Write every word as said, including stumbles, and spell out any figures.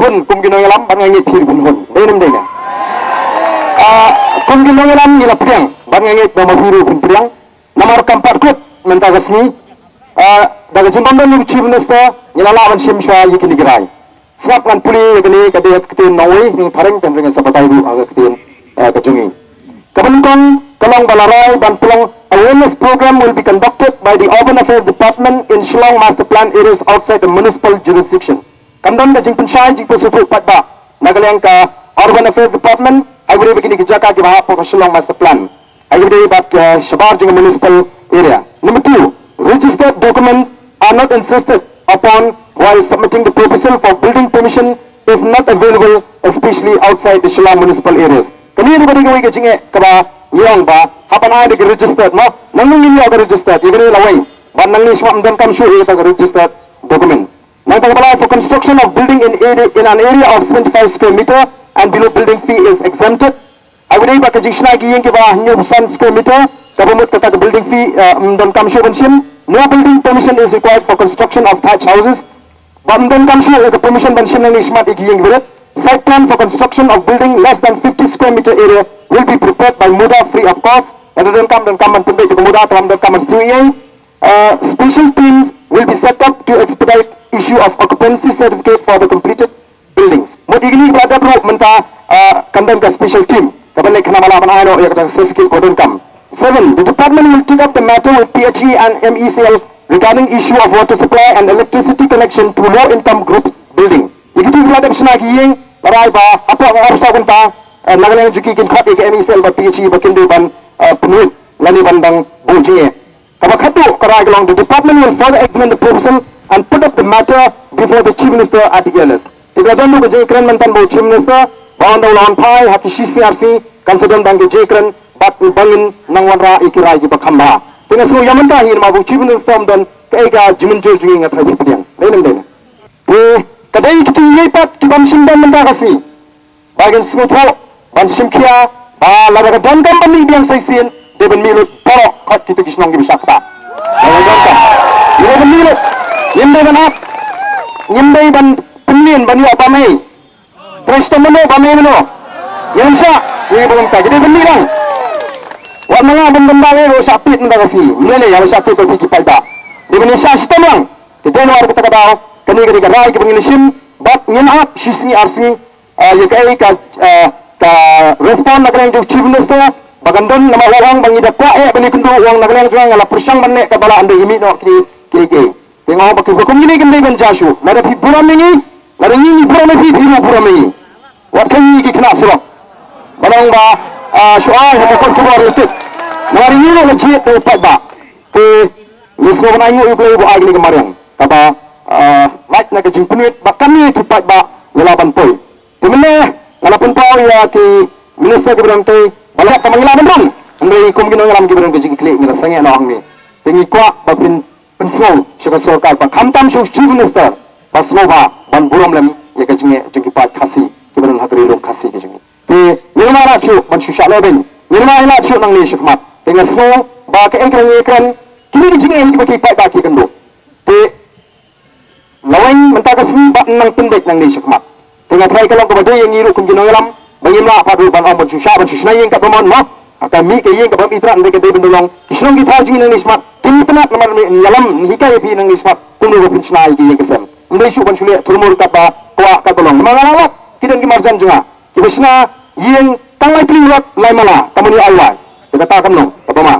hun kum ki nongïalam, bad nga ngeit phi ruh phin hun. Dei ne ym dei ne? Ah, kum ki nongïalam ngi la pdiang, bad nga ngeit ba ma phi ruh phin pdiang. Namar kam pat kut mynta ka sngi. Ah, da ka jingbym don u Chief Minister, ngi la lah ban shim shuwa ïa kine ki rai. Sngap, ngan pule ïa kane ka dei ka ktien nongwei, hynrei phareng, hynrei ngan sa batai ruh ha ka ktien, ah, ka jong ngi. Kaba nyngkong ka long ba la rai ban pynlong: awareness program will be conducted by the Urban Affairs Department in Shillong Master Plan areas outside the municipal jurisdiction. Kam don ka jingpynshai jingpynsngewthuh paidbah na ka liang ka Urban Affairs Department ha kaba ïadei bad kine ki jaka kiba hap ha ka Shillong Master Plan, ha kaba ïadei bad, eh, shabar jong ka municipal area. Number two, registered documents are not insisted upon while submitting the proposal for building permission if not available, especially outside the Shillong municipal areas. Kane ruh ka dei kawei ka jingeh kaba ngi ong ba hap ban ai da ka registered, mo. Nangne ngin ïoh ka registered, ïa kane lawei. Bad nangne shwa ym donkam shuh ïa ka registered document. Nangta kaba lai, for construction of building in area, in an area of seventy-five square meter and below, building fee is exempted. Ha kaba ïadei bad ka jingshna ki ïing kiba hynñiew san square meter, kaba mut kata ka building fee, eh, ym donkam shuh ban shim. No building permission is required for construction of thatched houses. Bad ym donkam shuh ïa ka permission ban shim nangne shakhmat ïa ki ïing kiba rit. Site plan for construction of building less than fifty square meter area will be prepared by MUDA free of cost. Lada donkam, donkam ban pynbeit da ka MUDA, te ym donkam ban siew ei ei. Uh, special teams will be set up to expedite issue of occupancy certificate for the completed buildings. Mut ïa kine kiba la dep ruh mynta, uh, kan don ka special team kaban leit khnang ba lah ban ai noh ïa kata ka certificate kaba donkam. Seven, the department will take up the matter with P H E and M E C L regarding issue of water supply and electricity connection to low income group building. Ïa kito kiba la dep shna ki ïing, la rai ba hapoh ka arphew saw kynta, uh, na ka liang jong ki kin khot ïa ka M E C L bad P H E ba kin dei ban, uh, pynwit lane ban dang buh jingeh. Kaba khatduh ka rai ka long: the department will further examine the proposal and put up the matter before the Chief Minister at the earliest. Te ka don ruh ka jingkren mynta ba u Chief Minister, ba ynda u la wan phai ha ki shi sngi ar sngi, kan sa don tang ka jingkren bad ba ngin nang wanrah ïa ki rai kiba kham bha. Te nga sngew ïa mynta hi namar ba u Chief Minister ym don, kaei ka jingmynjur jong ngi, nga tharai phi pdiang. Dei ne ym dei? Te ka dei kito kiei pat kiban shim don mynta ka sngi. Ba kin sngewthuh, ban shim khia, ba lada ka donkam ban mih biang sa shisien, dei ban mih lut baroh, khat kito ki shnong kiba shah ktah. Lada ka donkam, dei ban mih lut. Ngim dei ban ap, ngim dei ban pynlien ban ïoh bam ei. Trei shitom mano bam ei mano. Ngim shah, ngi ba kumta, ki dei ban mih lang. Wat ma nga ban ban dang ei, ba shah pit mynta ka sngi. Mynne ïa ba shah pit ba phi ki paidbah. Dei ban ïa shah shitom lang. Te dei namar kata ka daw, kane ka dei ka rai kaba ngin ïa shim, bad ngin ap shi sngi ar sngi, ah, ïa kaei ka, ah, ka respond na ka liang jong u Chief Minister, ba kan don, namar u ong ba ngi da kwah eh ban ïakynduh, u ong na ka liang jong nga, nga la pyrshang ban leh katba lah, hynrei ïa mih noh kine kiei kiei. Te nga ong ba kiba kum kine kim dei ban jia shuh, lada phi burom ïa ngi, lada ngi ngi burom ïa phi, phi ruh burom ïa ngi. Wat kheiñ ïa ki khynnah surok. Ban ong ba, ah, shu ai ha ka kot khubor ïa tip. Namar ïa ngi ruh la jied da u paidbah. Te ngi sngewbha ban ainguh ïa U Blei ba u ai kane ka mariang kaba, ah, lait na ka jingpynwit ba kane ki paidbah ngi lah ban poi. Te mynne nga la pynpaw ïa ki minister kiba don tei ba leh kaba ngi lah ban rung. Hynrei kum ki nongïalam kiba don ka jingkitkhlieh ngi la sangeh noh hangne. Te ngi kwah ba phin pynsngew sha ka sorkar ba khamtam sha u Chief Minister ba sngewbha ban burom lem ïa ka jingeh jong ki paid Khasi kiba don ha ka Ri Lum Khasi ka jong ngi. Te ngim lah shuh ban shu shah lehbeiñ. Ngim lah shuh nangne shakhmat. Te nga sngew ba kaei kaba ngi kren, kine ki jingeh kiba ki paidbah ki kynduh. Te lawei mynta ka sngi ba nang pynbeit nangne shakhmat. Te nga tharai ka long kaba dei ïa ngi ruh kum ki nongïalam ba ngim lah pat ruh ban ong ban shu shah ban shu shna ïing katba mon mo. Ha ka mih ka ïing kaba mih trat, hynrei ka dei ban da long ki shnong ki thaw jong ngi nangne shakhmat. Kin ïa tnat namar ngi ïalam ngi hikai ïa phi nangne shakhmat kumno ba phin shna ïa ki ïing ki sem. Ym dei shuh ban shu leh thurmur katba kwah katba long. Namar nga la lap ki don ki marjan jong nga kiba shna ïing tang lai pli wat lai mala, ka mon ïa ai wai. Te kata kam long kaba ma.